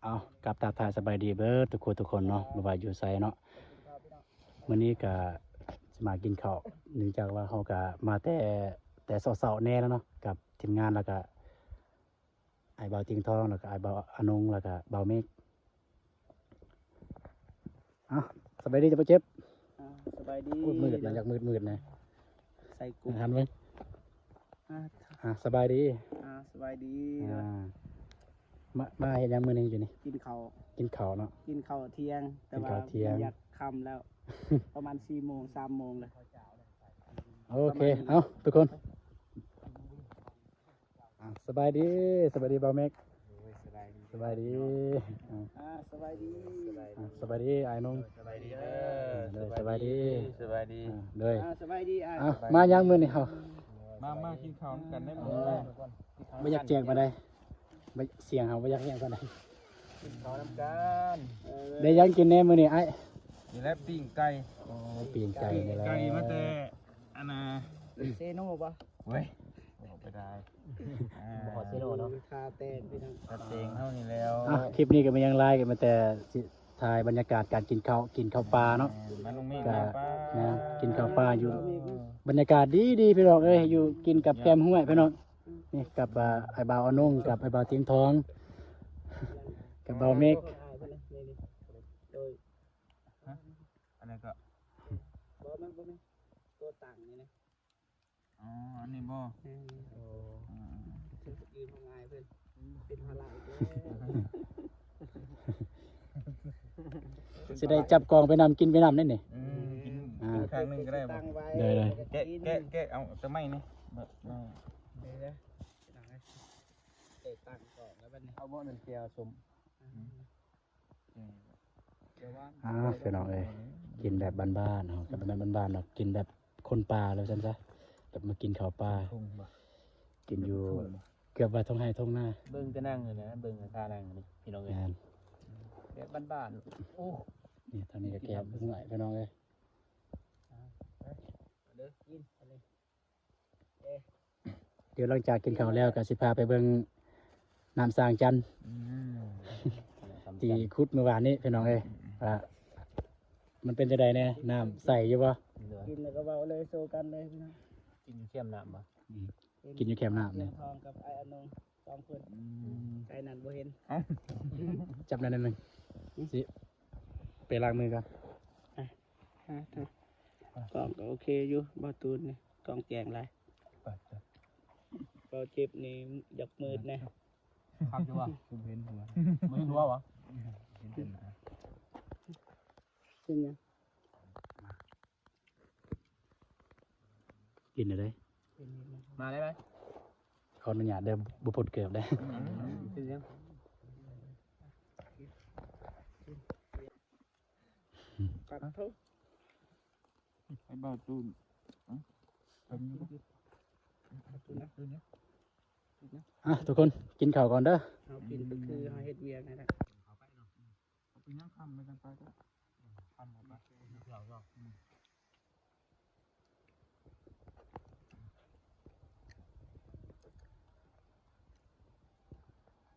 ເອົາ ກັບທັກທາຍສະບາຍດີເບີດທຸກຄົນທຸກຄົນເນາະ ບໍ່ວ່າຢູ່ໃສເນາະ. ມື້ນີ້ກະຊິມາກິນເຂົ້າ ເນື່ອງຈາກວ່າເຮົາກະມາແຕ່ ແຕ່ເຊົ້າໆແດ່ແລ້ວເນາະ ກັບທີມງານ ແລ້ວກະອ້າຍບ່າວຕຽງທອງ ແລ້ວກະອ້າຍບ່າວອານົງ ແລ້ວກະບ່າວເມກ. ເອົ້າ ສະບາຍດີເຈົ້າບໍ່ເຈັບ? ອ່າ ສະບາຍດີ. ໂອ້ຍ ມືດນະ ຢາກມືດໆນະ ໃສ່ກຸ້ງ ຫັນເບິ່ງ. ອ່າ ອ່າ ສະບາຍດີ. ອ່າ ສະບາຍດີ. ອ່າ ມາ ມາເຮັດຫຍັງມື້ນີ້ຢູ່ນີ້? ກິນເຂົ້າ ກິນເຂົ້າເນາະ ກິນເຂົ້າທ່ຽງ ແຕ່ວ່າຢາກຄ່ຳແລ້ວ ປະມານສີ່ໂມງ ສາມໂມງແລ້ວ. ໂອເຄ ເອົ້າ ທຸກຄົນ. ອ່າ ສະບາຍດີ ສະບາຍດີບ່າວເມກ. ໂອ້ຍ ສະບາຍດີ ສະບາຍດີ. ອ່າ ອ່າ ສະບາຍດີ ອ່າ ສະບາຍດີອ້າຍນົງ. ສະບາຍດີເດີ ເດີ ສະບາຍດີ ສະບາຍດີ ເດີ. ອ່າ ສະບາຍດີອ້າຍ. ອ່າ ມາຫຍັງມື້ນີ້ເຮົາ? ມາ ມາກິນເຂົ້ານຳກັນໄດ້ມື້ນີ້. ບໍ່ຢາກແຈ້ງປານໃດ ສຽງເຮົາບໍ່ຢາກແຮງປານໃດ. ກິນເຂົ້ານຳກັນ. ເອີ ໄດ້ຫຍັງກິນແດ່ມື້ນີ້ອ້າຍ? ນີ້ແຫຼະ ປີ້ງໄກ່. ໂອ້ ປີ້ງໄກ່ນີ້ແຫຼະ ໄກ່ມາແຕ່ ອັນນ່າ ເຊໂນບໍ່? ເວີຍ ອອກໄປໄດ້ ອ່າ ບໍ່ຮອດເຊໂນເນາະ ທ່າແຕງພີ່ນ້ອງ ທ່າແຕງເຮົານີ້ແລ້ວ. ອ່ະ ຄລິບນີ້ກໍບໍ່ມີຫຍັງຫຼາຍ ກໍມີແຕ່ຊິຖ່າຍບັນຍາກາດການກິນເຂົ້າ ກິນເຂົ້າປ່າເນາະ. ແມ່ນ ມາລົງເມກ ກໍ ມາປ່າ ແມ່ນ ກິນເຂົ້າປ່າຢູ່ ບັນຍາກາດດີໆ ພີ່ນ້ອງເອີຍ ຢູ່ກິນກັບແຄມຫ້ວຍພີ່ນ້ອງ. ນີ້ກັບ ອ່າ ອ້າຍບ່າວອານົງ ກັບອ້າຍບ່າວຕຽງທອງ ກັບບ່າວເມກ. ຮະ? ອັນນັ້ນກໍ ບໍ່ ມັນບໍ່ແມ່ນ ຕົວຕັ້ງນີ້ນະ. ອໍ ອັນນີ້ບໍ່? ແມ່ນ ອໍ ອືມ ຊິໄດ້ຈັບກອງໄປນຳ ກິນໄປນຳເດ້ນີ້. ອືມ ກິນ ອ່າ ກິນຂ້າງໜຶ່ງກໍໄດ້ບໍ່? ໄດ້ໆ ແກະ ແກະ ແກະເອົາແຕ່ໄມ້ນີ້ ເບິ່ງ ເດີ ເດີ ເອົາບໍ່ນັ້ນແຈ່ວສົ້ມ. ອືມ ອ່າ ພີ່ນ້ອງເອີຍ ກິນແບບບ້ານໆເນາະ ກັບແບບບ້ານໆເນາະ ກິນແບບຄົນປ່າແລ້ວຊັ້ນຊະ ແບບມາກິນເຂົ້າປ່າ ກິນຢູ່ເກືອບວ່າທົ່ງໄຮ່ທົ່ງນາ. ເບິ່ງແຕ່ນັ່ງນີ້ນະ ເບິ່ງທ່ານັ່ງນີ້ພີ່ນ້ອງເອີຍ ແມ່ນ ແບບບ້ານໆ. ໂອ້ ນີ້ທາງນີ້ກໍແຄມຫ້ວຍພີ່ນ້ອງເອີຍ. ເດີ ກິນອັນນີ້. ດຽວຫຼັງຈາກກິນເຂົ້າແລ້ວກໍຊິພາໄປເບິ່ງນ້ຳສ້າງຈັນ ອືມ ທີ່ຂຸດມື້ວານນີ້ພີ່ນ້ອງເອີຍ ອືມ ວ່າມັນເປັນຈັ່ງໃດແດ່ ນ້ຳໃສຢູ່ບໍ່? ກິນແລ້ວກໍເວົ້າເລີຍ ໂຊກັນເລີຍພີ່ນ້ອງ. ກິນຢູ່ແຄມນ້ຳບໍ່? ອືມ ກິນຢູ່ແຄມນ້ຳນີ້ ທອງກັບອ້າຍອານົງສອງຄົນ. ອືມ ໄກນັ້ນບໍ່ເຫັນ ເອົ້າ ຈັບໜ້ອຍໜຶ່ງ ຊິໄປລ້າງມືກ່ອນ. ອ່າ ກລ້ອງກໍໂອເຄຢູ່ ບ່າວຕູນນີ້ ກ້ອງແຈ້ງຫຼາຍ. ບ່າວເຈັບນີ້ຢາກມືດແດ່. ຄັກຢູ່ວ່າ ຄືບໍ່ເຫັນຫົວ ບໍ່ເຫັນຫົວຫວາ? ເຫັນແຕ່ໜ້າ. ເປັນຫຍັງ? ກິນໄດ້ ມາໄດ້ໄດ? ຂໍອະນຸຍາດເດີ ບໍ່ພົດເກີບເດ້. ອືມ ເປັນຫຍັງ? ປັດໂທ ໃຫ້ບ່າວຕູນ ອ່ະ ທຸກຄົນກິນເຂົ້າກ່ອນເດີ. ເຮົາກິນກໍຄືເຮົາເຮັດວຽກນັ້ນແຫຼະ. ເປັນຫຍັງຄ່ຳແລ້ວຈັ່ງໄປກໍ ຄ່ຳແລ້ວໄປ ອືມ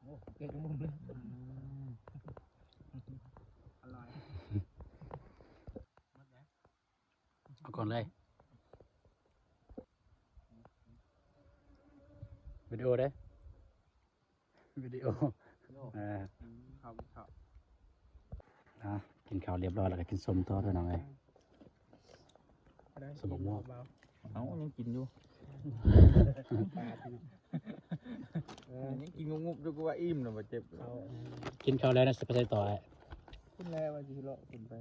ໂອ້ ເກັ່ງມຸມເລີຍ. ອືມ ອະລ່ອຍ. ເອົາກ່ອນເລີຍ ວິດີໂອເດ້. ວິດີໂອ ເອີ ອືມ ເຂົ້າ ເຂົ້າ ອ່າ ກິນເຂົ້າລຽບຮ້ອຍແລ້ວກໍກິນສົ້ມຕໍ່ເດີນ້ອງເອີຍ. ໄດ້ ສົ້ມບັກມ່ວງ ເອົາ ຍັງກິນຢູ່ ເອີ ຍັງກິນງຸບໆຢູ່ ກູວ່າອີ່ມແລ້ວ ບໍ່ເຈັບ. ກິນເຂົ້າແລ້ວນະ ຊິໄປໃສຕໍ່? ພຸ້ນແຫຼະ ວ່າຊິເລາະຂຶ້ນໄປ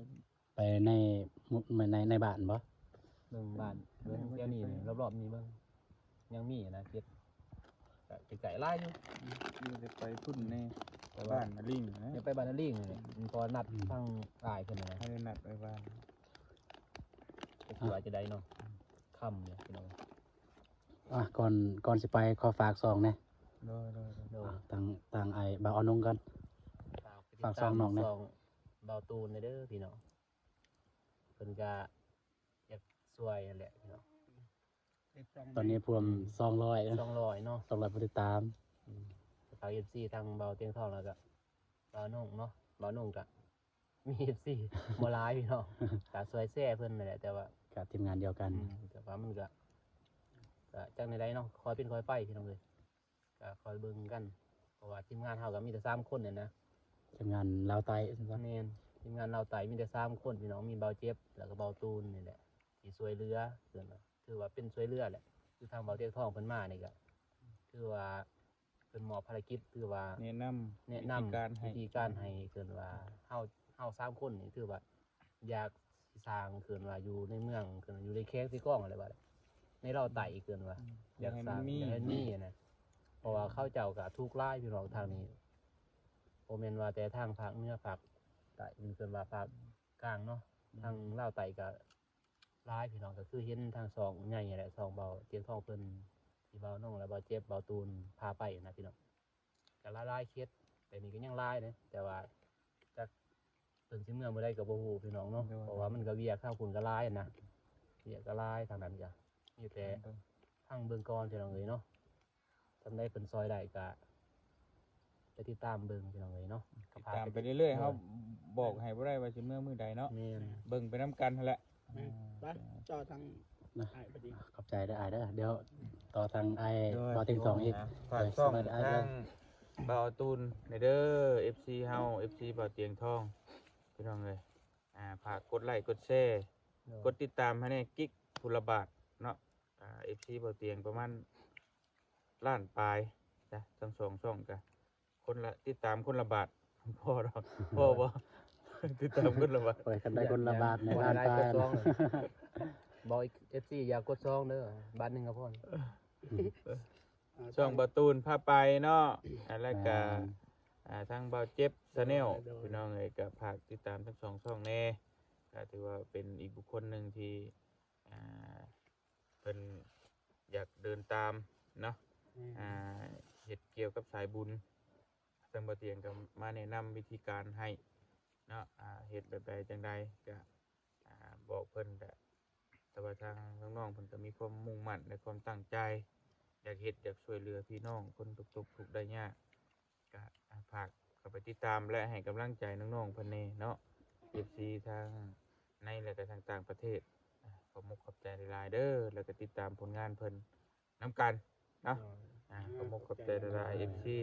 ໄປໃນ ໃນ ໃນບ້ານບໍ່? ເບິ່ງບ້ານ ເບິ່ງແຖວນີ້ ລອບໆນີ້ເບິ່ງ ຍັງມີນະ ເຂດ ກະໄກຫຼາຍຢູ່ ອືມ ໄປພຸ້ນແດ່ ແຕ່ວ່າບ້ານນາລີງນະ ຢາກໄປບ້ານນາລີງນີ້ແຫຼະ ອືມ ເພາະວ່ານັດ ອືມ ທາງອ້າຍເພິ່ນນະ ໃຫ້ໄດ້ນັດໄປບ້ານ ຈັກຊິວ່າຈະໄດ້ເນາະ ອືມ ຄ່ຳເລີຍພີ່ນ້ອງ. ອ່ະ ກ່ອນ ກ່ອນຊິໄປ ຂໍຝາກຊ່ອງແດ່. ໂດຍ ໂດຍ ໂດຍ ອ່ະ ທາງ ທາງອ້າຍບ່າວອານົງກ່ອນ ຝາກຊ່ອງນ້ອງແດ່ ຝາກຕິດຕາມຊ່ອງບ່າວຕູນແດ່ເດີພີ່ນ້ອງ. ເພິ່ນກະຢາກຊ່ວຍຫັ້ນແຫຼະພີ່ນ້ອງ ຕອນນີ້ພວມ ອືມ ສອງຮ້ອຍ ສອງຮ້ອຍເນາະ ສອງຮ້ອຍຜູ້ຕິດຕາມ. ອືມ ຝາກເອັຟຊີທາງບ່າວຕຽງທອງ ແລ້ວກະ ບ່າວນົງເນາະ ບ່າວນົງກະມີເອັຟຊີບໍ່ຫຼາຍພີ່ນ້ອງ ກະຊ່ວຍແຊເພິ່ນນັ້ນແຫຼະ ແຕ່ວ່າ ກະທີມງານດຽວກັນ ອືມ ແຕ່ວ່າມັນກະ ກະຈັ່ງໃດເນາະ ຄ່ອຍເປັນຄ່ອຍໄປພີ່ນ້ອງເອີຍ ກະຄ່ອຍເບິ່ງກັນ ເພາະວ່າທີມງານເຮົາກະມີແຕ່ສາມຄົນນີ້ນະ ທີມງານລາວໃຕ້ ແມ່ນ ທີມງານລາວໃຕ້ມີແຕ່ສາມຄົນພີ່ນ້ອງ ມີບ່າວເຈັບ ແລ້ວກະບ່າວຕູນນີ້ແຫຼະ ທີ່ຊ່ວຍເຫຼືອ ຄືວ່າ ຖືວ່າເປັນຊ່ວຍເຫຼືອແຫຼະ ຄືທາງບ່າວຕຽງທອງເພິ່ນມານີ້ກະ ຖືວ່າເພິ່ນມອບພາລະກິດ ຄືວ່າແນະນຳ ແນະນຳ ວິທີການໃຫ້ ວິທີການໃຫ້ ເອີ້ນວ່າເຮົາ ເຮົາສາມຄົນນີ້ ຖືວ່າຢາກຊິສ້າງ ເອີ້ນວ່າຢູ່ໃນເມືອງ ເອີ້ນວ່າຢູ່ໃນແຂວງເຊກອງຫັ້ນແຫຼະ ວ່າໃນລາວໃຕ້ ເອີ້ນວ່າ ອືມ ຢາກສ້າງ ຢາກໃຫ້ມັນມີ ຢາກໃຫ້ມັນມີຫັ້ນນະ ເພາະວ່າເຂົາເຈົ້າກະທຸກຫຼາຍພີ່ນ້ອງທາງນີ້ ບໍ່ແມ່ນວ່າແຕ່ທາງພາກເໜືອພາກໃຕ້ ເອີ້ນວ່າພາກກາງເນາະ ອືມ ທາງລາວໃຕ້ກະ ຫຼາຍພີ່ນ້ອງ ກະຄືເຫັນທາງຊ່ອງໃຫຍ່ແຫຼະ ຊ່ອງບ່າວຕຽງທອງເພິ່ນ ທີ່ບ່າວນົງ ແລະ ບ່າວເຈັບ ບ່າວຕູນພາໄປນະພີ່ນ້ອງ ກະຫຼາຍໆເຂດ ແຕ່ນີ້ກະຍັງຫຼາຍເດ້ ແຕ່ວ່າຈັກເພິ່ນຊິເມືອມື້ໃດກະບໍ່ຮູ້ພີ່ນ້ອງເນາະ ໂດຍ ເພາະວ່າມັນກະວຽກທາງພຸ້ນກະຫຼາຍນະ ວຽກກະຫຼາຍທາງນັ້ນກະ ມີແຕ່ ໂດຍ ຟັງເບິ່ງກ່ອນພີ່ນ້ອງເອີຍເນາະ. ສ່ຳໃດເພິ່ນຊ່ອຍໄດ້ກະໄປຕິດຕາມເບິ່ງພີ່ນ້ອງເອີຍເນາະ ຕິດຕາມໄປເລື້ອຍໆ ເຮົາບອກໃຫ້ບໍ່ໄດ້ວ່າຊິເມືອມື້ໃດເນາະ ແມ່ນ ເບິ່ງໄປນຳກັນຫັ້ນແຫຼະ ແມ່ນ ໄປຕໍ່ທາງອ້າຍ ຂອບໃຈເດີອ້າຍເດີ ດຽວຕໍ່ທາງອ້າຍ ໂດຍ ບ່າວຕຽງທອງອີກ ຝາກຊ່ອງ ໂດຍ ທາງບ່າວຕູນແດ່ເດີ ເອັຟຊີເຮົາ ເອັຟຊີບ່າວຕຽງທອງ ພີ່ນ້ອງເອີຍ ອ່າ ຝາກກົດໄລ້ກົດແຊ ໂດຍ ກົດຕິດຕາມໃຫ້ແດ່ ກິກຜູ້ລະບາດເນາະ ອ່າ ເອັຟຊີບ່າວຕຽງປະມານລ້ານປາຍຈ້ະ ທັງສອງຊ່ອງກະ ຄົນລະ ຕິດຕາມຄົນລະບາດ ພໍດອກ ພໍບໍ່ ຕິດຕາມຄົນລະບາດ ໂອ້ຍ ຄັນໄດ້ຄົນລະບາດໃນລ້ານປາຍ ບໍ່ ເອັຟຊີ ຢ່າກົດສອງເດີ ບາດໜຶ່ງກະພໍ ຊ່ອງບ່າວຕູນພາໄປເນາະ ອ່າ ແລ້ວກະ ແມ່ນ ອ່າ ທາງບ່າວເຈັບ Channel ໂດຍ ພີ່ນ້ອງເອີຍ ກະຝາກຕິດຕາມທັງສອງຊ່ອງແດ່ ກະຖືວ່າເປັນອີກບຸກຄົນໜຶ່ງທີ່ ອ່າ ເພິ່ນຢາກເດີນຕາມເນາະ ແມ່ນ ອ່າ ເຮັດກ່ຽວກັບສາຍບຸນ ທາງບ່າວຕຽງກະມາແນະນຳວິທີການໃຫ້ເນາະ ອ່າ ເຮັດແບບໃດຈັ່ງໃດກະ ອ່າ ບອກເພິ່ນກະ ແຕ່ວ່າທາງນ້ອງໆເພິ່ນກະມີຄວາມມຸ່ງໝັ້ນ ແລະ ຄວາມຕັ້ງໃຈ ຢາກເຮັດ ຢາກຊ່ວຍເຫຼືອພີ່ນ້ອງຄົນຕົກທຸກໄດ້ຍາກ ກະ ອ່າ ຝາກເຂົ້າໄປຕິດຕາມ ແລະ ໃຫ້ກຳລັງໃຈນ້ອງໆເພິ່ນແດ່ເນາະ ເອັຟຊີ ທັງໃນ ແລະ ກະທັງຕ່າງປະເທດ ອ່າ ຂອບມຸກຂອບໃຈຫຼາຍໆເດີ ແລ້ວກະຕິດຕາມຜົນງານເພິ່ນນຳກັນເນາະ ໂດຍ ອ່າ ຂອບມຸກຂອບໃຈຫຼາຍໆ ເອັຟຊີ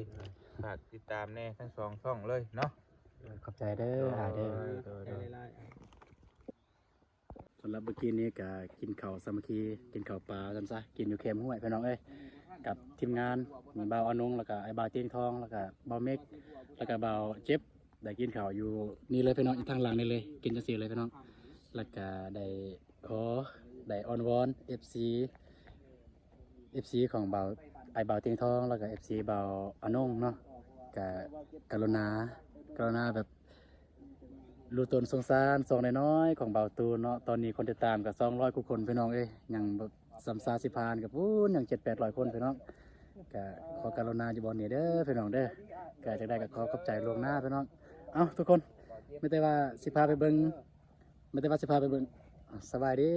ຝາກຕິດຕາມແດ່ທັງສອງຊ່ອງເລີຍເນາະ ຂອບໃຈເດີອ້າຍເດີ ໂດຍ ໂດຍ ຂອບໃຈຫຼາຍໆ. ສຳລັບມື້ກີ້ນີ້ກະກິນເຂົ້າສາມັກຄີ ກິນເຂົ້າປາວ່າຊັ້ນຊະ ກິນຢູ່ແຄມຫ້ວຍພີ່ນ້ອງເອີຍ ກັບທີມງານ ມີບ່າວອານົງ ແລ້ວກະອ້າຍບ່າວຕຽງທອງ ແລ້ວກະບ່າວເມັກ ແລ້ວກະບ່າວເຈັບ ໄດ້ກິນເຂົ້າຢູ່ນີ້ເລີຍພີ່ນ້ອງ ຢູ່ທາງຫຼັງນີ້ເລີຍ ກິນຈັ່ງຊີ້ເລີຍພີ່ນ້ອງ ແລ້ວກະໄດ້ຂໍ ໄດ້ອ້ອນວອນເອັຟຊີ ເອັຟຊີຂອງບ່າວ ອ້າຍບ່າວຕຽງທອງ ແລ້ວກະເອັຟຊີບ່າວອານົງເນາະ ກະກະລຸນາ ກະລຸນາແບບ ຮູ້ຕົນສົງສານຊ່ອງນ້ອຍໆຂອງບ່າວຕູນເນາະ ຕອນນີ້ຄົນຕິດຕາມກະສອງຮ້ອຍກວ່າຄົນພີ່ນ້ອງເອີຍ ຍັງແບບສ່ຳຊາຊິຜ່ານກະພຸ້ນ ຍັງເຈັດແປດຮ້ອຍຄົນພີ່ນ້ອງ ກະຂໍກະລຸນາຢູ່ບ່ອນນີ້ເດີພີ່ນ້ອງເດີ ກະຈັ່ງໃດກະຂໍຂອບໃຈລ່ວງໜ້າພີ່ນ້ອງ ເອົ້າ ທຸກຄົນ ມີແຕ່ວ່າຊິພາໄປເບິ່ງ ມີແຕ່ວ່າຊິພາໄປເບິ່ງ ສະບາຍດີ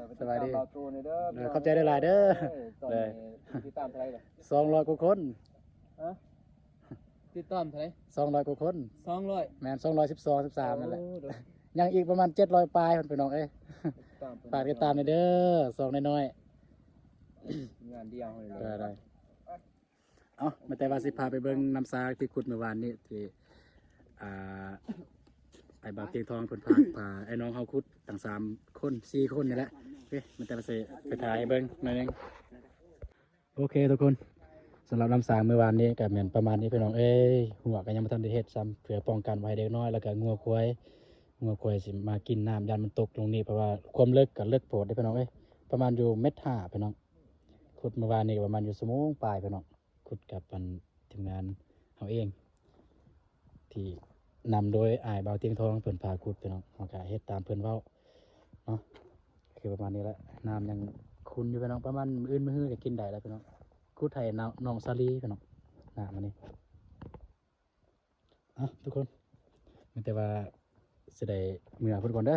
ເອີ ສະບາຍດີ ເອີ ຂອບໃຈຫຼາຍໆເດີ ເອີ ຕອນນີ້ຕິດຕາມເທົ່າໃດລະ ສອງຮ້ອຍກວ່າຄົນ ຮະ? ຕິດຕາມເທົ່າໃດ? ສອງຮ້ອຍກວ່າຄົນ ສອງຮ້ອຍ ແມ່ນ ສອງຮ້ອຍສິບສອງ ສິບສາມ ໂອ້ ນັ້ນແຫຼະ ໂດຍ ຍັງອີກປະມານເຈັດຮ້ອຍປາຍພຸ້ນພີ່ນ້ອງເອີຍ ຕິດຕາມເພິ່ນ ຝາກຕິດຕາມແດ່ເດີ ຊ່ອງນ້ອຍໆ ງານດຽວເຮົານີ້ ໄດ້ໆ ເອົ້າ ແຕ່ວ່າຊິພາໄປເບິ່ງນ້ຳຊາທີ່ຂຸດມື້ວານນີ້ ທີ່ ອ່າ ອ້າຍບ່າວຕຽງທອງເພິ່ນພາ ພາອ້າຍນ້ອງເຮົາຂຸດ ທັງສາມຄົນ ສີ່ຄົນນີ້ແຫຼະ ໂອເຄ ແຕ່ວ່າຊິໄປຖ່າຍໃຫ້ເບິ່ງໜ້ອຍໜຶ່ງ. ໂອເຄທຸກຄົນ ສຳລັບນ້ຳສາງມື້ວານນີ້ກະແມ່ນປະມານນີ້ພີ່ນ້ອງເອີຍ ຮົ້ວກະຍັງບໍ່ທັນໄດ້ເຮັດຊ້ຳ ເພື່ອປ້ອງກັນບໍ່ໃຫ້ເດັກນ້ອຍ ແລ້ວກະງົວຄວາຍ ງົວຄວາຍຊິມາກິນນ້ຳ ຢ້ານມັນຕົກລົງນີ້ ເພາະວ່າຄວາມເລິກກະເລິກໂພດເດ້ພີ່ນ້ອງເອີຍ ປະມານຢູ່ແມັດຫ້າພີ່ນ້ອງ ຂຸດມື້ວານນີ້ກະປະມານຢູ່ຊົ່ວໂມງປາຍພີ່ນ້ອງ ຂຸດກັບອັນທີມງານເຮົາເອງ ທີ່ນຳໂດຍອ້າຍບ່າວຕຽງທອງ ເພິ່ນພາຂຸດພີ່ນ້ອງ ເຮົາກະເຮັດຕາມເພິ່ນເວົ້າເນາະ ຄືປະມານນີ້ແຫຼະ ນ້ຳຍັງຂຸ່ນຢູ່ພີ່ນ້ອງ ປະມານມື້ອື່ນມື້ຮືກະກິນໄດ້ແລ້ວພີ່ນ້ອງ ຂຸດໃຫ້ນ້ອງສາລີພີ່ນ້ອງ ນ້ຳອັນນີ້ ເອົ້າ ທຸກຄົນ ມີແຕ່ວ່າຊິໄດ້ເມືອພຸ້ນກ່ອນເດີ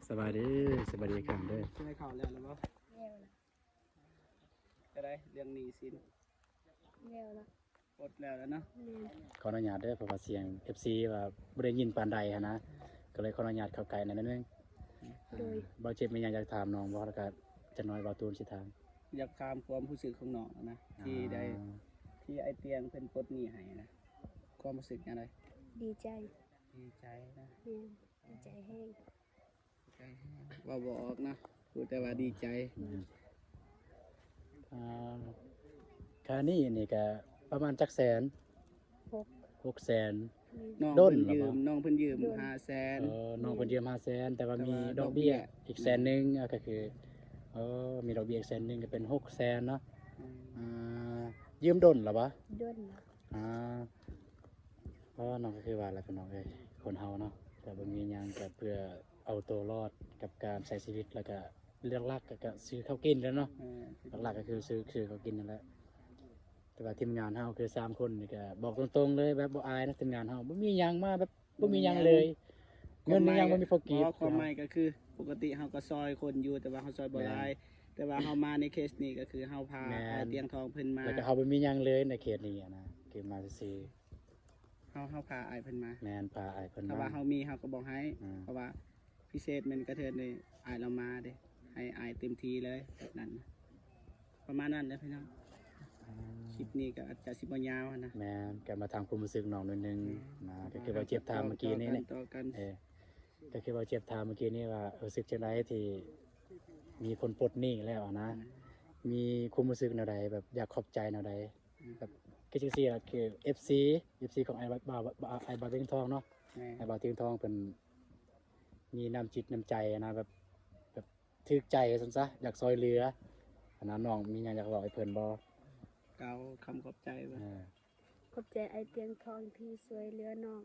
ສະບາຍດີ ສະບາຍດີອີກຄັ້ງເດີ ກິນເຂົ້າແລ້ວແລ້ວບໍ່? ແລ້ວລະ ຈັ່ງໃດເລື່ອງໜີ້ສິນ? ແລ້ວລະ ກົດແລ້ວແຫຼະເນາະ. ແມ່ນ. ຂໍອະນຸຍາດເດີ ເພາະວ່າສຽງເອັຟຊີວ່າບໍ່ໄດ້ຍິນປານໃດຫັ້ນນະ ກໍເລີຍຂໍອະນຸຍາດເຂົ້າໃກ້ໜ້ອຍໜຶ່ງ. ໂດຍ. ບ່າວເຈັບມີຫຍັງຢາກຖາມນ້ອງບໍ່? ແລ້ວກໍຈັກໜ້ອຍບ່າວຕູນຊິຖາມ. ຢາກຖາມຄວາມຮູ້ສຶກຂອງນ້ອງນະ ທີ່ໄດ້ ອ່າ ທີ່ອ້າຍຕຽງເພິ່ນປົດໜີ້ໃຫ້ນະ ຄວາມຮູ້ສຶກແນວໃດ? ດີໃຈ. ດີໃຈນະ. ແມ່ນ. ດີໃຈແຮງ. ເວົ້າບໍ່ອອກເນາະ ຮູ້ແຕ່ວ່າດີໃຈ. ອືມ ອ່າ ຄ່າໜີ້ນີ້ກະປະມານຈັກແສນ? ຫົກ ຫົກແສນ. ອືມ ນ້ອງເພິ່ນຢືມ ນ້ອງເພິ່ນຢືມຫ້າແສນ. ເອີ ນ້ອງເພິ່ນຢືມຫ້າແສນ ແຕ່ວ່າມີດອກເບ້ຍອີກແສນໜຶ່ງ. ເອີ ກໍຄື ເອີ ມີດອກເບ້ຍອີກແສນໜຶ່ງ ກໍເປັນຫົກແສນເນາະ. ອືມ ອ່າ ຢືມດົນແລ້ວບໍ່? ດົນ. ອ່າ ເອີ ເນາະ ກໍຄືວ່າແຫຼະພີ່ນ້ອງເອີຍ ຄົນເຮົາເນາະ ກໍບໍ່ມີຫຍັງ ກໍເພື່ອເອົາຕົວລອດກັບການໃຊ້ຊີວິດ ແລ້ວກໍຫຼັກໆ ກໍ ກໍຊື້ເຂົ້າກິນແຫຼະເນາະ. ເອີ ຫຼັກໆ ກໍຄືຊື້ ຊື້ເຂົ້າກິນນັ້ນແຫຼະ. ແຕ່ວ່າທີມງານເຮົາຄືສາມຄົນນີ້ກໍບອກຕົງໆ ເລີຍ ແບບບໍ່ອາຍນະ ທີມງານເຮົາບໍ່ມີຫຍັງມາ ແບບບໍ່ມີຫຍັງເລີຍ. ແມ່ນ. ເງິນຍັງບໍ່ມີພໍກິນ. ຄວາມໝາຍກໍຄື ປົກກະຕິເຮົາກໍຊ່ອຍຄົນຢູ່ ແຕ່ວ່າເຮົາຊ່ອຍບໍ່ຫຼາຍ. ແມ່ນ. ແຕ່ວ່າເຮົາມາໃນເຄສນີ້ກໍຄືເຮົາພາ ແມ່ນ ອ້າຍຕຽງທອງເພິ່ນມາ ແລ້ວກໍເຮົາບໍ່ມີຫຍັງເລີຍໃນເຄສນີ້ນະ ຄືມາຊື່ໆ. ເຮົາ ເຮົາພາອ້າຍເພິ່ນມາ. ແມ່ນ ພາອ້າຍເພິ່ນມາ. ຖ້າວ່າເຮົາມີ ເຮົາກໍບໍ່ໃຫ້. ອືມ ເພາະວ່າພິເສດແມ່ນກະເທີນນີ້ ອ້າຍລາວມາເດ້ ໃຫ້ອ້າຍເຕັມທີ່ເລີຍ ແບບນັ້ນ ປະມານນັ້ນແຫຼະພີ່ນ້ອງ. ອືມ ຄລິບນີ້ກໍອາດຈະຊິບໍ່ຍາວຫັ້ນນະ. ແມ່ນ ກໍມາຖາມຄວາມຮູ້ສຶກນ້ອງໜ້ອຍໜຶ່ງ. ອືມ ນະ ກໍຄືວ່າເຈັບຖາມເມື່ອກີ້ນີ້ ເອີ ກໍຄືວ່າເຈັບຖາມເມື່ອກີ້ນີ້ວ່າ ເອີ ຮູ້ສຶກຈັ່ງໃດທີ່ມີຄົນປົດໜີ້ແລ້ວນະ. ແມ່ນ. ມີຄວາມຮູ້ສຶກແນວໃດ ແບບຢາກຂອບໃຈແນວໃດ? ອືມ ແບບຄືຈັ່ງຊີ້ລະ ຄືເອັຟຊີ ເອັຟຊີຂອງອ້າຍບ່າວ ອ້າຍບ່າວຕຽງທອງເນາະ. ແມ່ນ. ອ້າຍບ່າວຕຽງທອງເພິ່ນມີນ້ຳຈິດນ້ຳໃຈນະ ແບບ ແບບຖືກໃຈວ່າຊັ້ນຊະ ຢາກຊ່ອຍເຫຼືອຫັ້ນນະ. ນ້ອງມີຫຍັງຢາກເວົ້າໃຫ້ເພິ່ນບໍ່? ກ່າວຄຳຂອບໃຈ. ເອີ ຂອບໃຈອ້າຍຕຽງທອງທີ່ຊ່ວຍເຫຼືອນ້ອງ.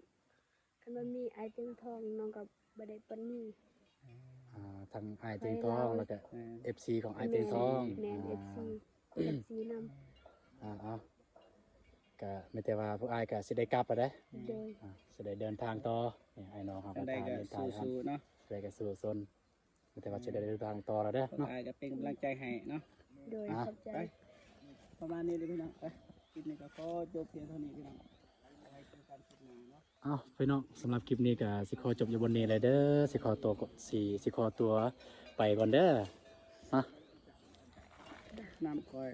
ຄັນບໍ່ມີອ້າຍຕຽງທອງ ນ້ອງກໍບໍ່ໄດ້ປານນີ້. ອ່າ ທັງອ້າຍຕຽງທອງ ແລ້ວກໍ ເອີ ເອັຟຊີຂອງອ້າຍຕຽງທອງ. ແມ່ນ ເອັຟຊີ ເອັຟຊີນຳ. ອ່າ ເອົາ ກໍມີແຕ່ວ່າພວກອ້າຍກໍຊິໄດ້ກັບແລ້ວເດ້. ໂດຍ. ອ່າ ຊິໄດ້ເດີນທາງຕໍ່. ນີ້ ອ້າຍນ້ອງເຮົາກໍ ຈັ່ງໃດກໍ ກໍເດີນທາງ ສູ້ໆເນາະ. ຈັ່ງໃດກໍສູ້ຊົນ. ແຕ່ວ່າຈະໄດ້ເດີນທາງຕໍ່ແລ້ວເດີເນາະ. ອ້າຍກໍເປັນກຳລັງໃຈໃຫ້ເນາະ. ໂດຍ. ອ່ະ ຂອບໃຈ. ໄປ ປະມານນີ້ເດີພີ່ນ້ອງ. ໄປ ຄລິບນີ້ກໍຂໍຈົບພຽງເທົ່ານີ້ພີ່ນ້ອງ. ໄວ້ເຈີກັນຄລິບໜ້າເນາະ. ເອົ້າ ພີ່ນ້ອງ ສຳລັບຄລິບນີ້ກໍຊິຂໍຈົບຢູ່ບ່ອນນີ້ແຫຼະເດີ. ຊິຂໍຕົວ ຊິ ຊິຂໍຕົວໄປກ່ອນເດີ. ມາ ນ້ຳຂ້ອຍ.